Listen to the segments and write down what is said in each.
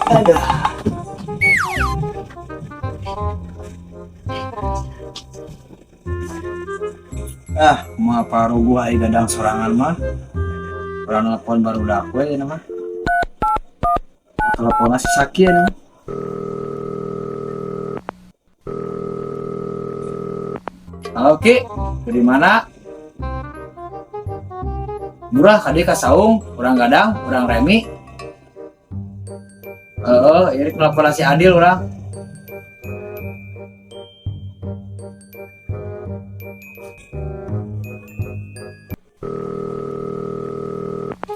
Aduh. Ah, mah paruguh ai gadang sorangan mah. Urang nelpon barudak we cenah mah. Teleponnya si Saki ya mah. Halo Ki, di mana? Murah kadi ka saung, urang gadang, urang remi. Heeh, ini nelpon si Adil urang.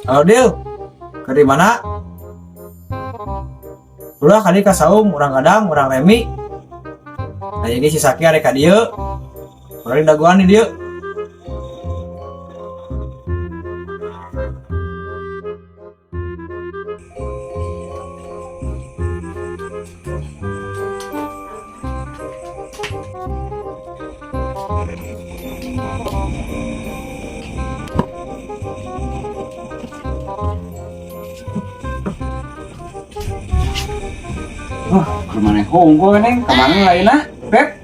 Halo Dil, ke di mana? Ulah kadi ka saung, urang gadang, urang remi. Nah ini si Saki arek ka dieu. Urang dagoan di dieu. Wah, kemana hungkul neng? Kemana lainnya? Pep?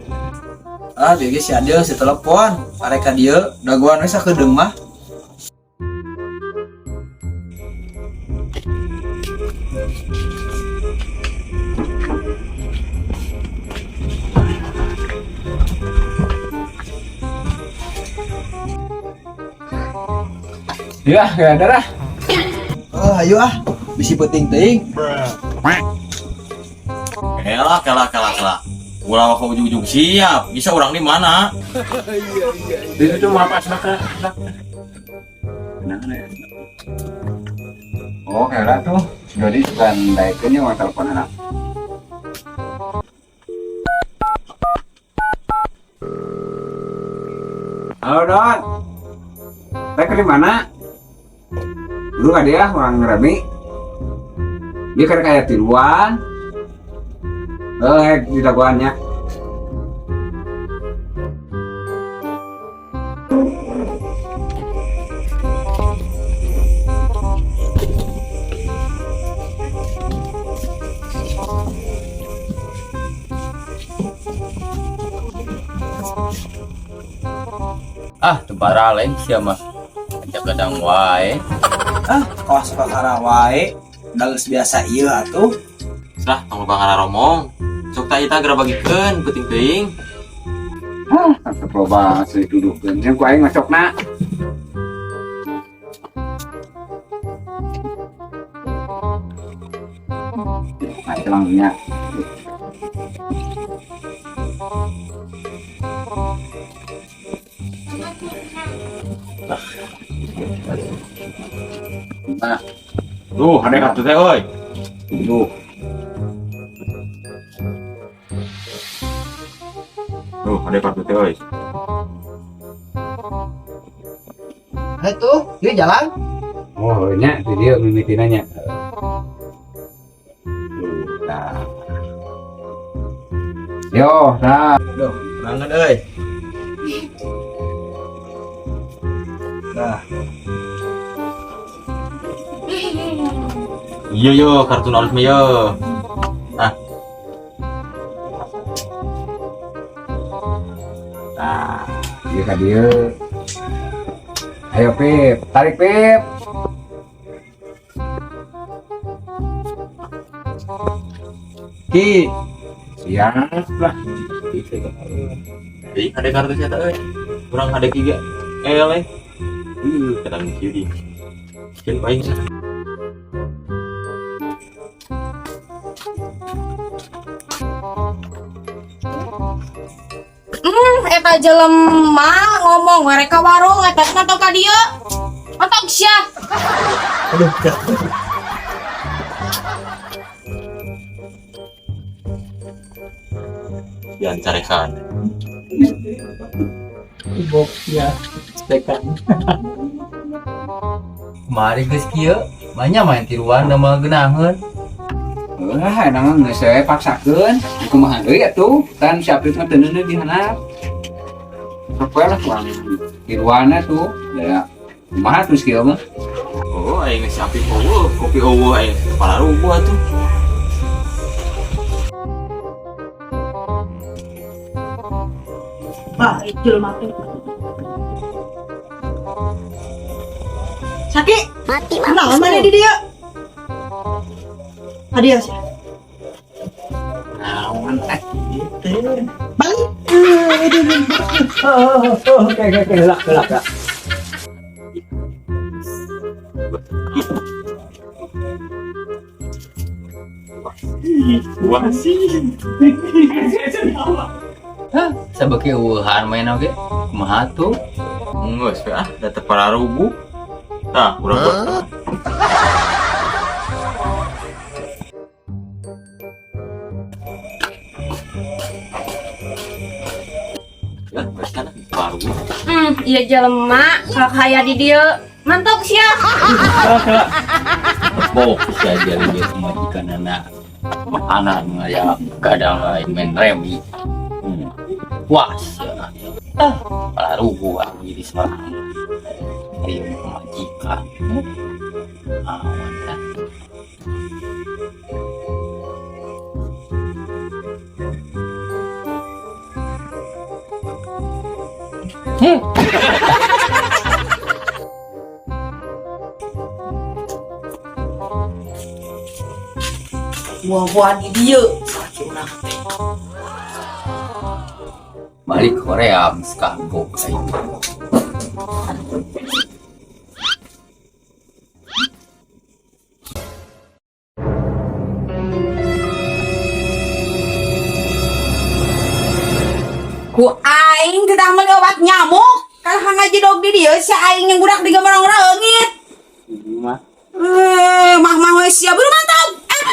Ah, jadi si Adil si telepon, arek ka dieu, dagoan we sakedeung mah. Ya, gak ada lah. Oh, ayo ah, bisi penting teuing. Kela, kela, kela, kela. Ulah ke ujung-ujung siap. Bisa orang di mana? Itu cuma apa maka? Oh, kela tuh. Jadi bukan daikeun yang telepon anak. Halo Don. Teh di mana? Lu gak dia orang ngeremi. Dia kan kayak tiruan. Eh, di dagoannya. Ah, tebara lain sia mah. Ajak gadang wae. Ah, kawas perkara wae. Da geus biasa ieu atuh. Lah, tong loba romong. Sok ta ita geura bagikeun penting teuing. Ah, tetep loba asli dudukeun. Jeung ku aing ngocokna. Nah, celangnya. Nah, Duh, ada kartu teh euy. tuh. Duh, ada kartu teh euy. Tuh, yuk jalan. Oh, nya di dieu mimitina nya. Tuh, nah. Yo, nah. Duh, banget euy. Nah, Iya yo, kartu alus mah yo. Ah, Nah, ieu ka dieu. Ayo Pip, tarik Pip. Ki, Siap lah. Jadi ada kartu sia teh euy. Urang ada kiga. Eleh. Kadang kieu di. Ceun aing. Eta jelema ngomong we rek ka warung eta teh ka dieu. Otok sia. Aduh, Jangan carekan. Bok ya, tekan. Mari geus kieu, banyak main tiruan da mah geunaheun. Wah, emang geus we paksakeun. Kumaha deui atuh? Kan si Apip mah teu neuneu di handap. Sok we lah tuang tiruanna tuh. Ya, kumaha terus kieu mah? Oh, aing geus api eueuh, kopi eueuh aing. Kepala rubuh atuh. Baik jelema teh. Saki. Mati. Kunaon maneh di dieu? Hadiah sih. Naon eh gitu. Balik. Oke oke oke gelak gelak gelak. Wah sih. Hah, sabeki eueuhan main oge. Kumaha tuh? Geus we ah, da teu pararuguh. Tah, urang buat. Ya, geus kana pararuguh. Iya jelema kalau kaya di dieu. Mantap sia. Fokus aja lihat majikan anak makanan ya kadang lain main remi. Puas ya. Ah, malah rubuh aku jadi seorang ayo majikan. Awan dah. Heh. Buah-buahan di dieu salaki urang teh. Balik Korea kagok aing. Ku aing tidak meuli obat nyamuk. Kalah ngajedog di dieu si aing yang budak di gambarong reungit. Mah. Eh, mah mah we sia buru mantap. Eh.